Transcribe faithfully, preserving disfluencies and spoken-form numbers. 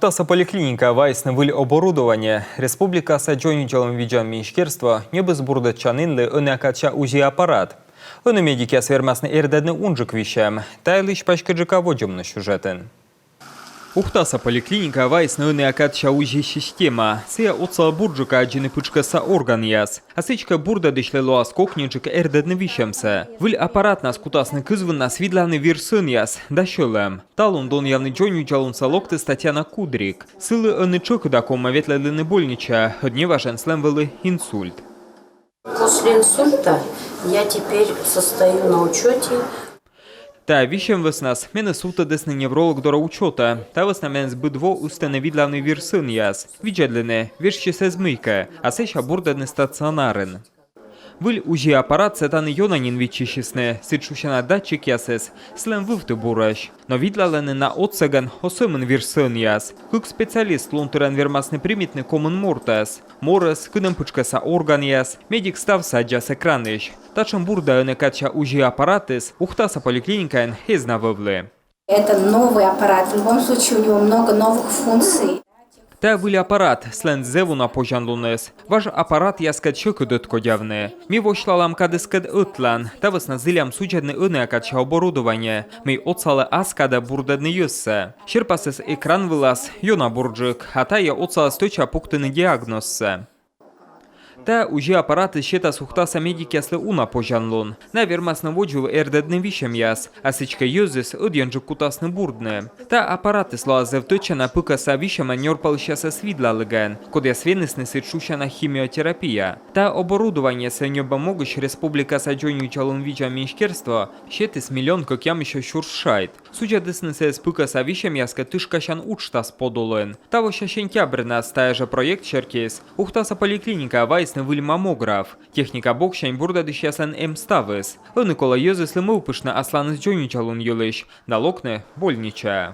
Ухтаса поликлиникаӧ вайисны выль оборудование. Республикаса дзоньвидзалун видзан министерство ньӧбис бурдӧдчанінлы ӧнія кадся УЗИ аппарат. Ӧні медикъяс вермасны эрдӧдны унджык висьӧм. Та йылысь паськыдджыка водзӧ миян сюжетын. Ухтаса поликлиникаӧ вайисны ӧнія кадся УЗИ система. Сійӧ отсалӧ бурджыка аддзыны пытшкӧсса органъяс. А сідзкӧ, бурдӧдысьлы лоас кокньыджык эрдӧдны висьӧмсӧ. Выль аппаратнас кутасны кызвыннас видлавны вир-сӧнъяс да сьӧлӧм. Талун донъявны дзоньвидзалунсӧ локтіс Татьяна Кудрик. Сылы ӧні тшӧкыда ковмӧ ветлӧдлыны больничаӧ, ӧд неважӧн сылӧн вӧлі инсульт. После инсульта я теперь состою на учете. Та висьӧм вӧснас менӧ сувтӧдісны невролог дорӧ учётӧ. Та вӧсна менӧ быд во ыстӧны видлавны вир-сӧнъяс. Видзӧдлыны, вежсис эз мыйкӧ, а сэсся бурдӧдны стационарын. Выль УЗИ аппаратсӧ тані ёна нин виччысисны, сідз шусяна датчикъясыс сылӧн вывті бурӧсь. Но видлалӧны на отсӧгӧн оз сӧмын вир-сӧнъяс. Кык специалист лун тырӧн вермасны примитны комын мортӧс. Морӧс, кынӧм пытшкӧсса органъяс, медик ставсӧ аддзас экранысь. Татшӧм бурдӧ ӧнія кадся УЗИ аппаратыс Ухтаса поликлиникаын эз на вӧвлы. Это новый аппарат. В любом случае у него много новых функций. Та выль аппарат, сылӧн зэв уна позянлуныс. Важ аппаратъяскӧд сьӧкыд ӧткодявны. Ми восьлалам кадыскӧд ӧтлаын, та вӧсна зілям судзӧдны ӧнія кадся оборудование, мый отсалӧ ас кадӧ бурдӧдны йӧзсӧ. Серпасыс экран вылас ёна бурджык, а тайӧ отсалӧ стӧча пуктыны диагнозсӧ. Та УЗИ аппаратыс сетас Ухтаса медикъяслы уна позянлун. Найӧ вермасны водзвыв эрдӧдны висьӧмъяс, а сідзкӧ, йӧзыс ӧдйӧнджык кутасны бурдны. Та аппаратыс лоас зэв тӧдчана пыкӧсса висьӧмӧн нёрпалысьясӧс видлалігӧн, кодъяс венісны сідз шусяна химиотерапия. Та оборудованиесӧ ньӧбӧм могысь республикаса дзоньвидзалун видзан министерство сетіс миллион кӧкъямыссё сюрс шайт. Судзӧдісны сійӧс пыкӧсса висьӧмъяскӧд тышкасян уджтас подулын. Тавося сентябрнас тайӧ жӧ проект сертиыс Ухтаса поликлиникаӧ вайисны выль маммограф. Техника боксянь бурдӧдысьяслӧн эм ставыс. Ӧні колӧ йӧзыслы мӧвпыштны асланыс дзоньвидзалун йылысь да локны больничаӧ.